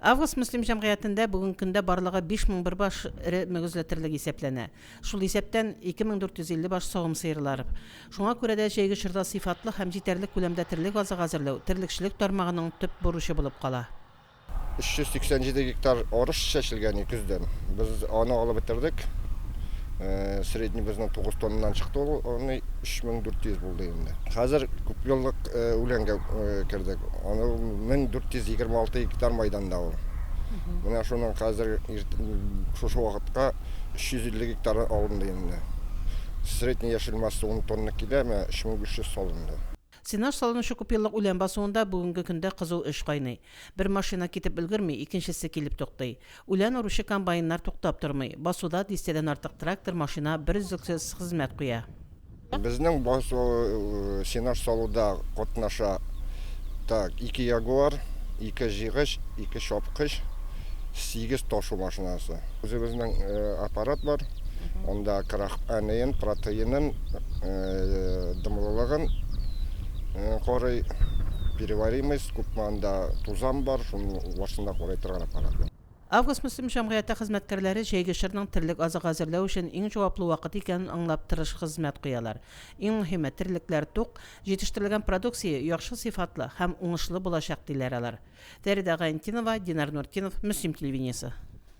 Август-Мөслим җәмгыятендә бүгенге көндә барлыгы 5001 баш эре мөгезле терлек исәпләнә. Шул исәптән, 2450 баш савым сыерлары. Шуңа күрә дә җәйге чорда сыйфатлы һәм җитәрлек күләмдә терлек азыгы әзерләү терлекчелек тармагының төп бурычы булып кала. 387 гектар арыш чәчелгән көздән. Без аны алып бетердек. Средний безнең 9 тоннадан чыкты ул, аны 3400 булды инде. Хәзер күпьеллык үләнгә кердек. Аны 1426 гектар майданда ул. Менә шуның хәзер шушы вакытка 350 гектары алынды инде. Средний яшел масса 10 тонна килә, менә 3500 салынды. Сенаж салынучы күпьеллык үлән басуында бүгенге көндә кызу эш кайный. Бер машина китеп өлгерми, икенчесе килеп туктый. Үлән уручы комбайннар туктап тормый. Басуда дистәдән артык трактор, машина берөзлексез хезмәт куя. Безнең басу сенаж салуда катнаша так, ике Ягуар, ике җыйгыч, ике чапкыч, сигез ташу машинасы. Үзебезнең аппарат бар, анда крахмалын, протеинын, дымлылыгын карый, переваримость, күпме анда тузан бар, шуның барысын да карый торган аппарат. Август-Мөслим җәмгыяте хезмәткәрләре җәйге чорның терлек азыгы әзерләү өчен иң җаваплы вакыт икәнен аңлап тырыш хезмәт куялар. Иң мөһиме, терлекләр тук, җитештерелгән продукция яхшы сыйфатлы һәм уңышлы булачак, диләр алар. Фәридә Гайнтинова, Динар Нуртдинов, Мөслим телевидениесе.